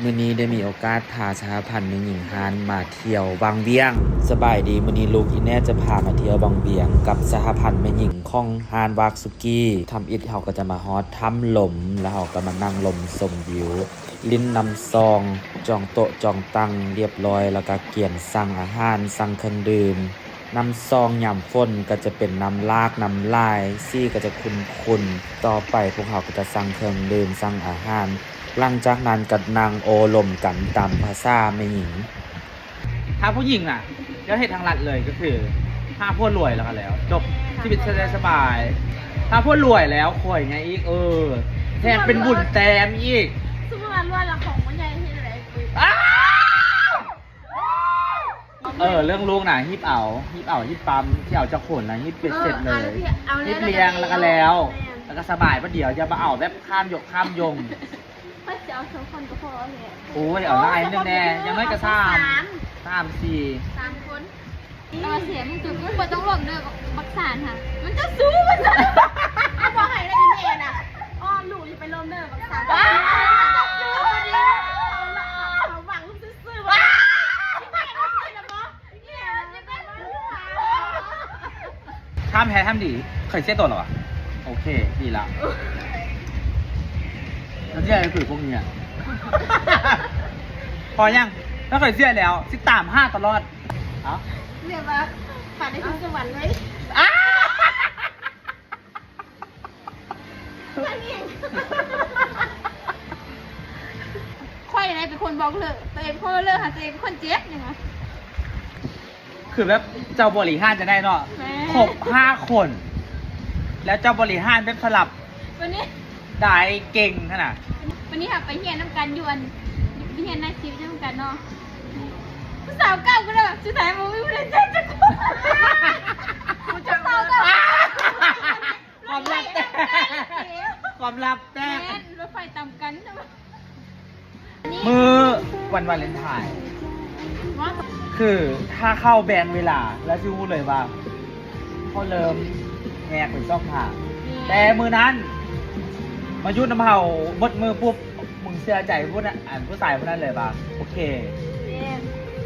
ມື້ນີ້ໄດ້ມີໂອກາດພາສະຫະພັນແມ່ຍິງຮ້ານມາທ່ຽວວັງວຽງ. ສະບາຍດີ, ມື້ນີ້ລູກອີແນ່ຈະພາມາທ່ຽວວັງວຽງກັບສະຫະພັນແມ່ຍິງຂອງຮ້ານວາກສຸກີ້. ທຳອິດເຮົາກໍຈະມາຮອດຖ້ຳລົມ ແລ້ວເຮົາກໍມານັ່ງລົມຊົມວິວ ຫຼິ້ນນ້ຳຊອງ, ຈອງໂຕະຈອງຕັ່ງລຽບຮ້ອຍ ແລ້ວກໍກຽມສັ່ງອາຫານ, ສັ່ງເຄື່ອງດື່ມ. ນ້ຳຊອງຍາມຝົນກໍຈະເປັນນ້ຳຫຼາກນ້ຳຫຼາຍ, ສີກໍຈະຂຸ້ນໆ. ຕໍ່ໄປພວກເຮົາກໍຈະສັ່ງເຄື່ອງດື່ມ, ສັ່ງອາຫານ, ຫຼັງຈາກນັ້ນກໍນັ່ງໂອ້ລົມກັນຕາມພາສາແມ່ຍິງ. ຖ້າຜູ້ຍິງນະ ຈະເຮັດທາງລັດເລີຍ ກໍຄືຫາຜົວລວຍແລ້ວກໍແລ້ວ ຈົບ ຊີວິດສະດວກສະບາຍ. ຖ້າຜົວລວຍແລ້ວ ຂ້ອຍໃຫຍ່ອີກ ເອີ ແຖມເປັນບຸນແຕ້ມອີກ. ສົມມຸດວ່າລວຍແລ້ວ ຂອງບໍ່ໃຫຍ່ເຮັດຈັ່ງໃດ? ອ້າວ! ເອີ ເລື່ອງລູກນະ ຮີບເອົາ ຮີບເອົາ ຮີບປ້ຳ ຊິເອົາຈັກຄົນນະ ຮີບເປັນເສັດເລີຍ ຮີບລ້ຽງແລ້ວກໍແລ້ວ ແລ້ວກໍສະບາຍບາດດຽວ ຢ່າມາເອົາແບບຂ້າມຍົກຂ້າມຍົງ. ຂ້ອຍຊິເອົາສອງຄົນກໍພໍແຫຼະ. ໂອ້ຍ ເອົາຫຼາຍແນ່ໆ ຢ່າງໜ້ອຍກໍສາມ ສາມ ສີ່ ສາມຄົນ. ເອີ ເສຍ ມຶງ ມຶງບໍ່ຕ້ອງລົມເດີ ບັກສານຫະ ມັນຈະສູ້ ມັນຈະ ເອົາບໍ່ໃຫ້ໄດ້ອີແມ່ນະ ອ້ອມລູກຢ່າໄປລົມເດີ ບັກສານ ເອົາ ເອົາ ເອົາ ເອົາຫວັງຊື່ໆ ທຳແທ້ທຳດີ ຂ້ອຍເສຍໂຕແລ້ວຫວາ. ໂອເຄ ດີລະ ແລ້ວຊິໃຫ້ຂ້ອຍຄຸຍພວກນີ້ ພໍຍັງ? ຖ້າຂ້ອຍເສຍແລ້ວ ຊິຕາມຫາຕະຫຼອດ. ເອົ້າ ແບບວ່າຝັນໄດ້ຂຶ້ນສະຫວັນເລີຍ. ຂ້ອຍນີ້ເປັນຄົນບອກເລີກ ໂຕເອງເປັນຄົນເລີກ ຫາໂຕເອງເປັນຄົນເຈັບນີ້ຫວາ. ຄືແບບເຈົ້າບໍລິຫານຈັ່ງໃດເນາະ. ແມ່ນ ຄົບຫ້າຄົນ ແລ້ວເຈົ້າບໍລິຫານແບບສະຫຼັບ ບາດນີ້ ໄດ້ເກັ່ງຫັ້ນນະ. ບາດນີ້ເຮົາໄປຮຽນນຳກັນຢູ່ ອັນ ໄປຮຽນນາຍຊີບນຳກັນເນາະ. ຜູ້ສາວເກົ່າກໍໄດ້ ສຸດທ້າຍບໍ່ມີຜູ້ໃດໃຈຈັກຄົນ. ຜູ້ສາວເກົ່າ ຄວາມລັບແຕກ ຄວາມລັບແຕກ. ແມ່ນ ລົດໄຟຕຳກັນ. ມື້ວັນວາເລັນທາຍ ຄືຖ້າເຂົ້າແບ່ງເວລາແລ້ວຊິຮູ້ເລີຍວ່າ ເຂົາເລີ່ມແຍກເປັນສອງຂ້າງ. ແຕ່ມື້ນັ້ນມາຢູ່ນຳເຮົາໝົດມື້ປຸບ ມຶງເຊື່ອໃຈຜູ້ນະ ອັນຜູ້ຊາຍຜູ້ນັ້ນເລີຍວ່າ ໂອເຄ.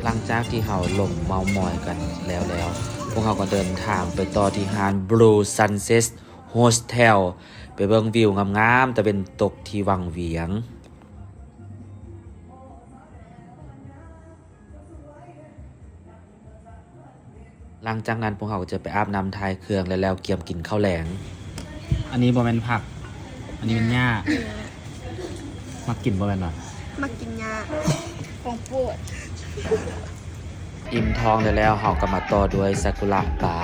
ຫຼັງຈາກທີ່ເຮົາລົມເມົາມອຍກັນແລ້ວໆ ພວກເຮົາກໍເດີນທາງໄປຕໍ່ທີ່ຮ້ານ Blue Sunset Hostel ໄປເບິ່ງວິວງາມໆຕາເວັນຕົກທີ່ວັງວຽງ. ຫຼັງຈາກນັ້ນພວກເຮົາກໍຈະໄປອາບນ້ຳຖ່າຍເຄື່ອງ ແລ້ວ ແລ້ວກຽມກິນເຂົ້າແລງ. ອັນນີ້ບໍ່ແມ່ນຜັກ ອັນນີ້ແມ່ນຫຍ້າ. ຫຍ້າ ມັກກິນບໍ່ແມ່ນຫວາ? ມັກກິນຫຍ້າ ຂອງໂປດ. ອີ່ມທ້ອງໄດ້ແລ້ວ ເຮົາກໍມາຕໍ່ດ້ວຍຊາກຸລະບາ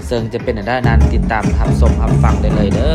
ເຊິ່ງຈະເປັນແນວໃດນັ້ນ ຕິດຕາມຮັບຊົມຮັບຟັງໄດ້ເລີຍເດີ.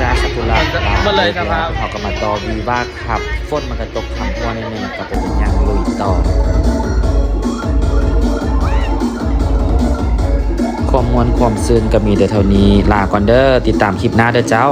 ຈາກຊາກຸຣະ ເຮົາກໍມາຕໍ່ວິວບາກ ຄັບ ຝົນມັນກໍຕົກຄ່ຳຫົວໜ້ອຍໜຶ່ງ ກໍບໍ່ເປັນຫຍັງ ລຸຍຕໍ່. ຄວາມມ່ວນຄວາມຊື່ນກໍມີແຕ່ເທົ່ານີ້ ລາກ່ອນເດີ ຕິດຕາມຄລິບໜ້າເດີເຈົ້າ.